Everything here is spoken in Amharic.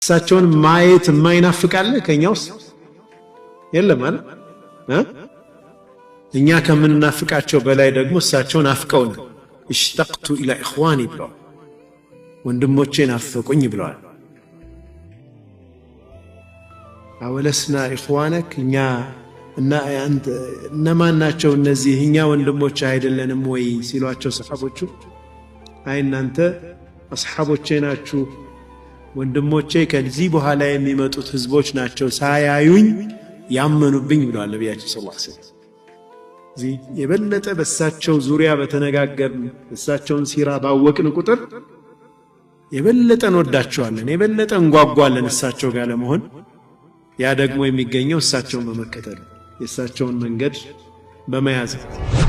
እሳቸውን ማየት የማይናፍቅ አለ ከኛ ውስጥ? የለም አለ። እኛ ከምንናፍቃቸው በላይ ደግሞ እሳቸው ናፍቀውን اشتقت إلى إخواني ብለዋል። ወንድሞቼ ናፈቁኝ ብለዋል። أولسنا إخوانك፣ እኛ እነማን ናቸው እነዚህ? እኛ ወንድሞች አይደለንም ወይ ሲሏቸው ሰሓቦቹ፣ አይ እናንተ አስሓቦቼ ናችሁ፣ ወንድሞቼ ከዚህ በኋላ የሚመጡት ህዝቦች ናቸው ሳያዩኝ ያመኑብኝ ብለዋል ነቢያችን ሰለላሁ ዐለይሂ ወሰለም። እዚህ የበለጠ በእሳቸው ዙሪያ በተነጋገርን፣ እሳቸውን ሲራ ባወቅን ቁጥር የበለጠ እንወዳቸዋለን፣ የበለጠ እንጓጓለን እሳቸው ጋር ለመሆን። ያ ደግሞ የሚገኘው እሳቸውን በመከተል፣ የእሳቸውን መንገድ በመያዝ ነው።